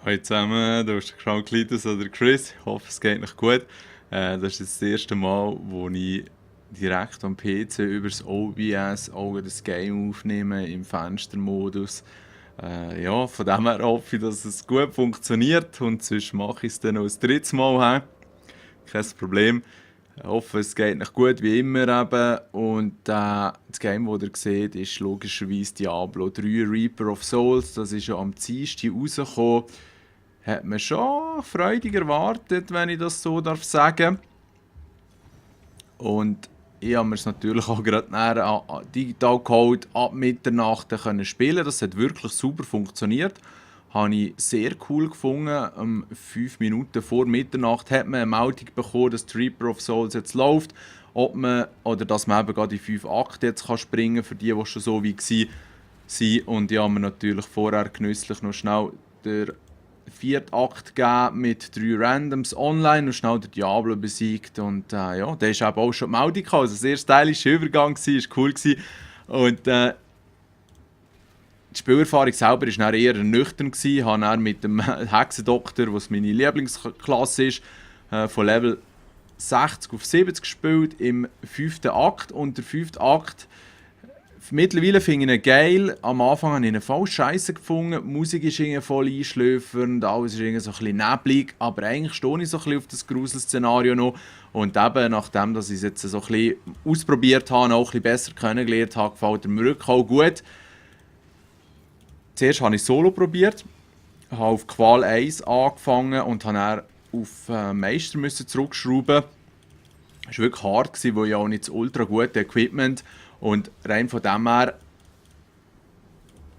Hallo zusammen, du bist Frank Klitus oder Chris. Ich hoffe, es geht noch gut. Das ist jetzt das erste Mal, wo ich direkt am PC über das OBS auch das Game aufnehme im Fenstermodus. Ja, von dem her hoffe ich, dass es gut funktioniert und sonst mache ich es dann noch ein drittes Mal. Kein Problem. Ich hoffe, es geht noch gut wie immer eben. Und das Game, das ihr seht, ist logischerweise Diablo 3 Reaper of Souls. Das ist ja am Dienstag rausgekommen. Hat man schon freudig erwartet, wenn ich das so darf sagen. Und ich habe mir es natürlich auch gerade nachher digital geholt, ab Mitternacht können spielen. Das hat wirklich super funktioniert. Habe ich sehr cool gefunden. 5 Minuten vor Mitternacht hat man eine Meldung bekommen, dass die Reaper of Souls jetzt läuft. Ob man, oder dass man eben gerade in 5 Akte jetzt kann springen kann, für die, die schon so wie waren. Und ich habe mir natürlich vorher genüsslich noch schnell den 4. Akt gegeben mit 3 Randoms online und schnell den Diablo besiegt. Und ja, der ist eben auch schon die Meldung gekommen. Also sehr stylischer Übergang, war cool. Und die Spielerfahrung selber war dann eher nüchtern. Ich habe dann mit dem Hexendoktor, was meine Lieblingsklasse ist, von Level 60 auf 70 gespielt im 5. Akt. Und der 5. Akt, mittlerweile finde ich ihn geil. Am Anfang habe ich ihn voll scheiße gefunden. Die Musik ist irgendwie voll einschläfernd, alles ist irgendwie so ein bisschen neblig. Aber eigentlich stehe ich so ein bisschen auf das Grusel-Szenario noch. Und eben, nachdem dass ich es jetzt so ein bisschen ausprobiert habe, auch ein bisschen besser kennengelernt habe, gefällt er mir wirklich auch gut. Zuerst habe ich Solo probiert, habe auf Qual 1 angefangen und habe dann auf Meister zurückschrauben. Das war wirklich hart, weil ich auch nicht das ultra gute Equipment und rein von dem her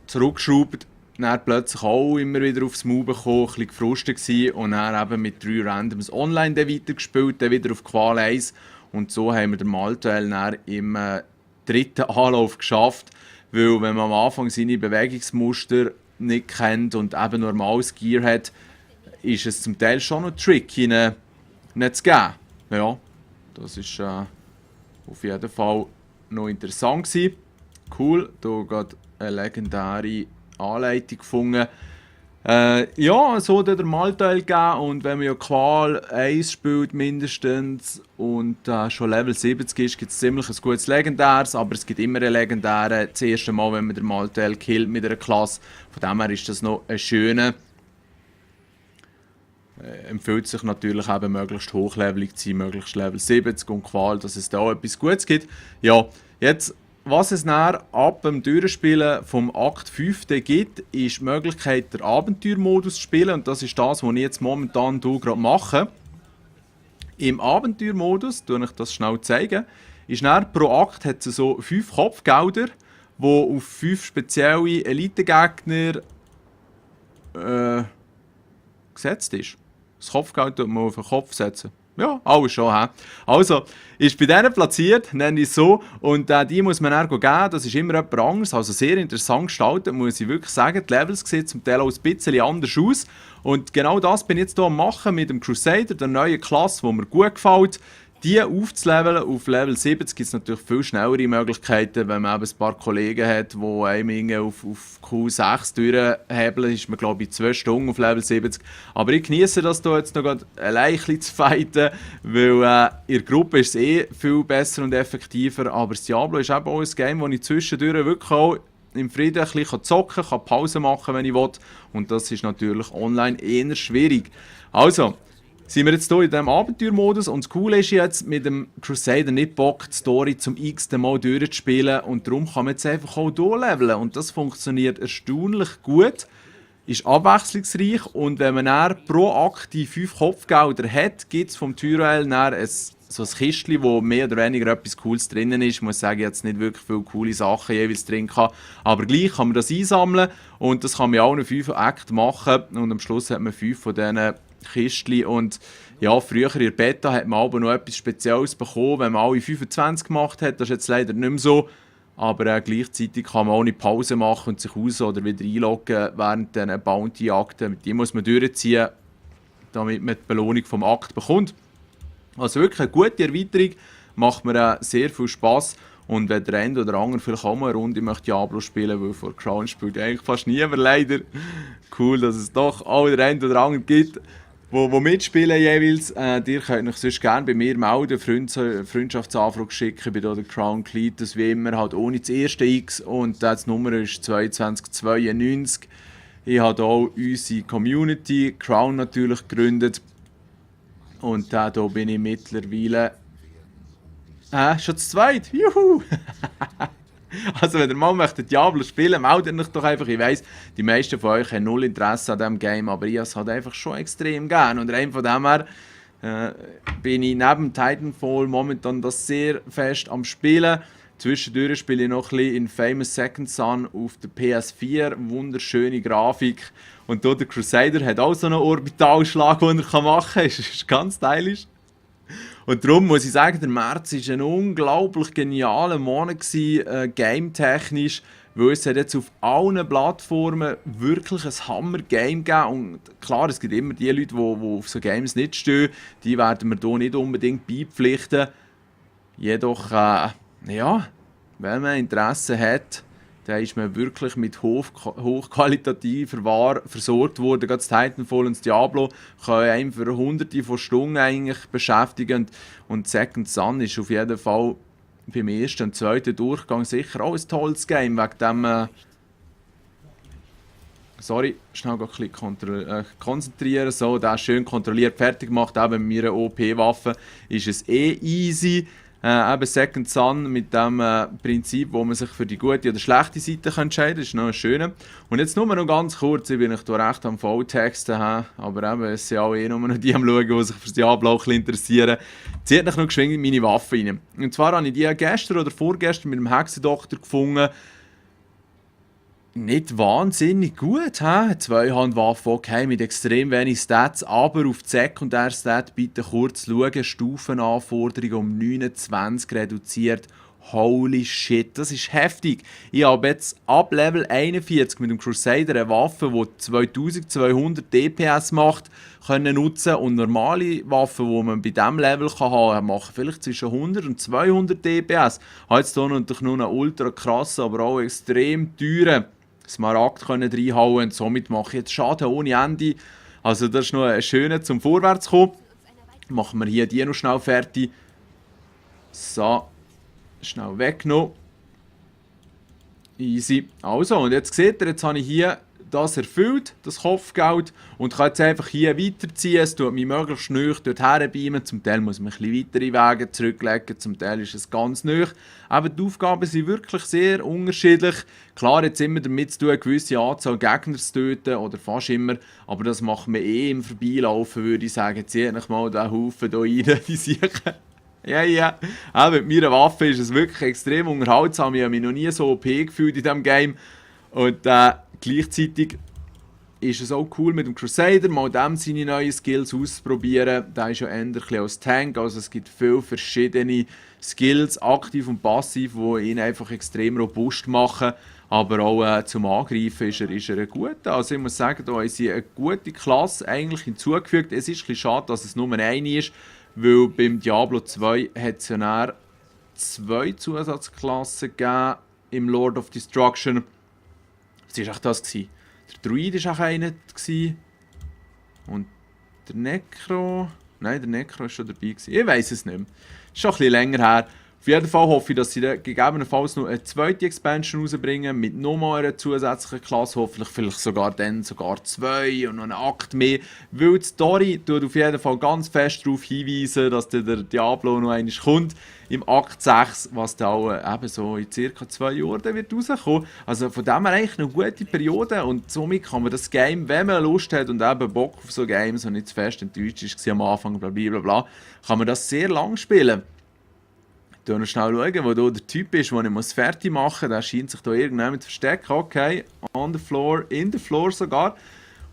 zurückgeschraubt, dann plötzlich auch immer wieder aufs Maul bekommen, ein bisschen gefrustet gewesen und dann eben mit 3 Randoms online weitergespielt, dann wieder auf Qual 1 und so haben wir den Malteil dann im 3. Anlauf geschafft. Weil wenn man am Anfang seine Bewegungsmuster nicht kennt und eben normales Gear hat, ist es zum Teil schon noch tricky, ihn nicht zu geben. Ja, das ist auf jeden Fall noch interessant gewesen. Cool, hier gerade eine legendäre Anleitung gefunden. Ja, so hat der Malteil gegeben und wenn man ja Qual 1 spielt mindestens und schon Level 70 ist, gibt es ziemlich ein gutes Legendäres, aber es gibt immer einen legendären, das erste Mal, wenn man den Malteil killt mit einer Klasse. Von dem her ist das noch ein schöner. Empfiehlt sich natürlich eben möglichst hochlevelig zu sein, möglichst Level 70 und Qual, dass es da auch etwas Gutes gibt. Ja, jetzt was es dann ab dem Durchspielen vom Akt 5 gibt, ist die Möglichkeit, den Abenteuermodus zu spielen. Und das ist das, was ich jetzt momentan gerade mache. Im Abenteuermodus, ich das schnell zeigen, ist dann pro Akt hat es so 5 Kopfgelder, die auf 5 spezielle Elitegegner gesetzt ist. Das Kopfgeld tut man auf den Kopf setzen. Ja, alles schon. He? Also, ist bei denen platziert, nenne ich es so, und die muss man dann geben, das ist immer etwas anderes, also sehr interessant gestaltet, muss ich wirklich sagen. Die Levels sehen zum Teil auch ein bisschen anders aus und genau das bin ich jetzt hier am machen mit dem Crusader, der neuen Klasse, die mir gut gefällt. Die aufzuleveln auf Level 70 gibt es natürlich viel schnellere Möglichkeiten, wenn man eben ein paar Kollegen hat, die einem auf Q6 durchhebeln, ist man glaube ich 2 Stunden auf Level 70. Aber ich genieße das hier jetzt noch allein zu fighten, weil in der Gruppe ist es eh viel besser und effektiver, aber das Diablo ist eben auch ein Game, wo ich zwischendurch wirklich auch im Frieden ein bisschen zocken kann, Pause machen, wenn ich will. Und das ist natürlich online eher schwierig. Also, sind wir jetzt hier in diesem Abenteuermodus und das Coole ist jetzt, mit dem Crusader nicht Bock, die Story zum x-ten Mal durchzuspielen und darum kann man jetzt einfach auch durchleveln und das funktioniert erstaunlich gut, ist abwechslungsreich und wenn man dann pro Akt die 5 Kopfgelder hat, gibt es vom Tyrell dann so ein Kistchen, wo mehr oder weniger etwas Cooles drinnen ist. Ich muss sagen, jetzt nicht wirklich viele coole Sachen jeweils drin kann, aber gleich kann man das einsammeln und das kann man auch noch 5 Akte machen und am Schluss hat man 5 von diesen Kistchen und ja, früher in der Beta hat man aber noch etwas Spezielles bekommen, wenn man alle 25 gemacht hat, das ist jetzt leider nicht mehr so, aber gleichzeitig kann man auch eine Pause machen und sich raus oder wieder einloggen während diesen Bounty-Akten, die muss man durchziehen, damit man die Belohnung vom Akt bekommt. Also wirklich eine gute Erweiterung, macht mir sehr viel Spass Und wenn der eine oder andere vielleicht auch mal eine Runde möchte Diablo spielen, weil vor Crown spielt eigentlich fast niemand leider. Cool, dass es doch auch der eine oder andere gibt, wo mitspielen jeweils. Ihr könnt euch sonst gerne bei mir melden, Freundschaftsanfrage schicken. Ich bin hier der Crown Cletus, wie immer, halt ohne das erste X. Und das Nummer ist 2292. Ich habe hier unsere Community, Crown natürlich, gegründet. Und hier bin ich mittlerweile... schon zu zweit? Juhu! Also wenn ihr mal möchtet Diablo spielen, meldet euch doch einfach. Ich weiss, die meisten von euch haben null Interesse an diesem Game, aber ich habe es halt einfach schon extrem gern. Und rein von dem her bin ich neben Titanfall momentan das sehr fest am Spielen. Zwischendurch spiele ich noch ein bisschen in Famous Second Son auf der PS4. Wunderschöne Grafik. Und hier der Crusader hat auch so einen Orbitalschlag, den er machen kann. Das ist ganz stylisch. Und darum muss ich sagen, der März war ein unglaublich genialer Monat gewesen, game-technisch, weil es hat jetzt auf allen Plattformen wirklich ein Hammer-Game gegeben. Und klar, es gibt immer die Leute, die auf so Games nicht stehen, die werden wir hier nicht unbedingt beipflichten. Jedoch, ja, wenn man Interesse hat, dann ist man wirklich mit hochqualitativer Ware versorgt worden. Gerade das Titanfall und das Diablo können einen für hunderte von Stunden eigentlich beschäftigen. Und Second Son ist auf jeden Fall beim ersten und zweiten Durchgang sicher auch ein tolles Game. Wegen dem, sorry, schnell ein bisschen konzentrieren. So, der schön kontrolliert fertig gemacht. Eben mit meiner OP-Waffe ist es easy. Eben Second Son mit dem Prinzip, wo man sich für die gute oder schlechte Seite entscheiden kann. Das ist noch ein schöner. Und jetzt nur noch ganz kurz, ich bin hier recht am Volltexten, aber eben, es sind auch nur noch die am Schauen, die sich für das Diablo interessieren. Zieht noch geschwind in meine Waffe rein. Und zwar habe ich die gestern oder vorgestern mit dem Hexendoktor gefunden. Nicht wahnsinnig gut, he? Zweihandwaffe, okay, mit extrem wenig Stats, aber auf die Sekundär-Stat bitte kurz schauen, Stufenanforderung um 29 reduziert. Holy shit, das ist heftig. Ich habe jetzt ab Level 41 mit dem Crusader eine Waffe, die 2200 DPS macht, können nutzen und normale Waffen, die man bei diesem Level haben kann, machen vielleicht zwischen 100 und 200 DPS. Ich habe jetzt hier natürlich nur einen ultra krassen, aber auch extrem teuren Smaragd reinhauen und somit mache ich jetzt Schaden ohne Ende. Also das ist noch ein schöner zum Vorwärts kommen. Machen wir hier die noch schnell fertig. So, schnell weggenommen. Easy. Also, und jetzt seht ihr, jetzt habe ich hier das erfüllt, das Kopfgeld, und kann jetzt einfach hier weiterziehen. Es tut mich möglichst nahe dort herbeamen. Zum Teil muss man ein bisschen weitere Wege zurücklegen, zum Teil ist es ganz nahe. Aber die Aufgaben sind wirklich sehr unterschiedlich. Klar, jetzt immer damit zu tun, eine gewisse Anzahl Gegner zu töten, oder fast immer, aber das macht man eh im Vorbeilaufen, würde ich sagen. Zieht euch mal diesen Haufen hier rein, die Siechen. Ja, ja. Auch mit meiner Waffe ist es wirklich extrem unterhaltsam. Ich habe mich noch nie so OP gefühlt in diesem Game. Und gleichzeitig ist es auch cool mit dem Crusader, mal dem seine neuen Skills auszuprobieren. Der ist ja eher ein bisschen als Tank, also es gibt viele verschiedene Skills, aktiv und passiv, die ihn einfach extrem robust machen. Aber auch zum Angreifen ist er ein guter. Also ich muss sagen, da haben sie eine gute Klasse eigentlich hinzugefügt. Es ist ein bisschen schade, dass es nur eine ist, weil beim Diablo 2 hat es ja zwei Zusatzklassen gegeben im Lord of Destruction. Was war echt das? Der Druid war auch einer. Und der Necro... Nein, der Necro war schon dabei. Ich weiß es nicht mehr. Ist schon ein bisschen länger her. Auf jeden Fall hoffe ich, dass sie gegebenenfalls noch eine zweite Expansion rausbringen mit nochmal einer zusätzlichen Klasse. Hoffentlich vielleicht sogar zwei und noch einen Akt mehr. Weil die Story tut auf jeden Fall ganz fest darauf hinweisen, dass der Diablo noch einmal kommt. Im Akt 6, was dann auch eben so in ca. 2 Jahren dann wird rauskommen. Also von dem her eigentlich eine gute Periode und somit kann man das Game, wenn man Lust hat und eben Bock auf so Games und nicht zu fest enttäuscht war am Anfang, blablabla, kann man das sehr lang spielen. Ich schaue noch schnell, wo hier der Typ ist, den ich fertig machen muss. Der scheint sich hier irgendjemand zu verstecken. Okay, on the floor, in the floor sogar.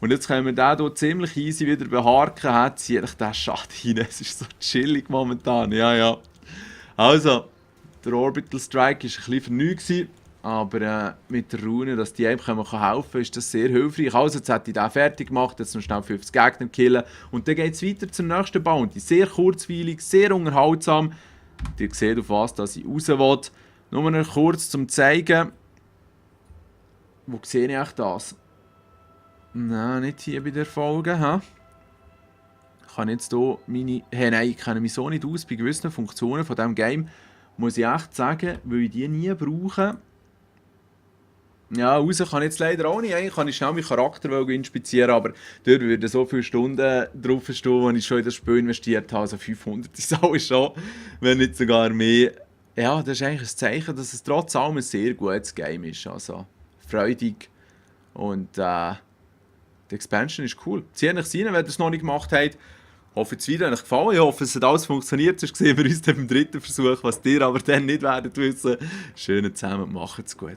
Und jetzt können wir den hier ziemlich easy wieder beharken. Ziehe ich den Schaden rein. Es ist so chillig momentan. Ja, ja. Also, der Orbital Strike war ein bisschen vernünftig, aber mit der Rune, dass die einem helfen können, ist das sehr hilfreich. Also, jetzt hat ich den fertig gemacht, jetzt noch schnell 50 Gegner killen und dann geht es weiter zur nächsten Bounty. Sehr kurzweilig, sehr unterhaltsam. Ihr seht, auf was dass ich raus will. Nur noch kurz zum zeigen. Wo sehe ich echt das? Nein, nicht hier bei der Folge. Ha? Ich kann jetzt hier meine... Hey, nein, ich kenne mich so nicht aus bei gewissen Funktionen von diesem Game. Muss ich echt sagen, weil ich die nie brauche. Ja, raus kann ich jetzt leider auch nicht. Eigentlich kann ich schnell meinen Charakter inspizieren, aber dort würden so viele Stunden draufstehen, die ich schon in das Spiel investiert habe. Also 500 ist alles schon, wenn nicht sogar mehr. Ja, das ist eigentlich ein Zeichen, dass es trotz allem ein sehr gutes Game ist. Also freudig und die Expansion ist cool. Zieht euch rein, wenn ihr es noch nicht gemacht habt. Ich hoffe, das Video hat euch gefallen. Ich hoffe, es hat alles funktioniert. Sonst sehen wir uns dann beim dritten Versuch. Was ihr aber dann nicht werdet wissen. Schönen zusammen, macht's gut.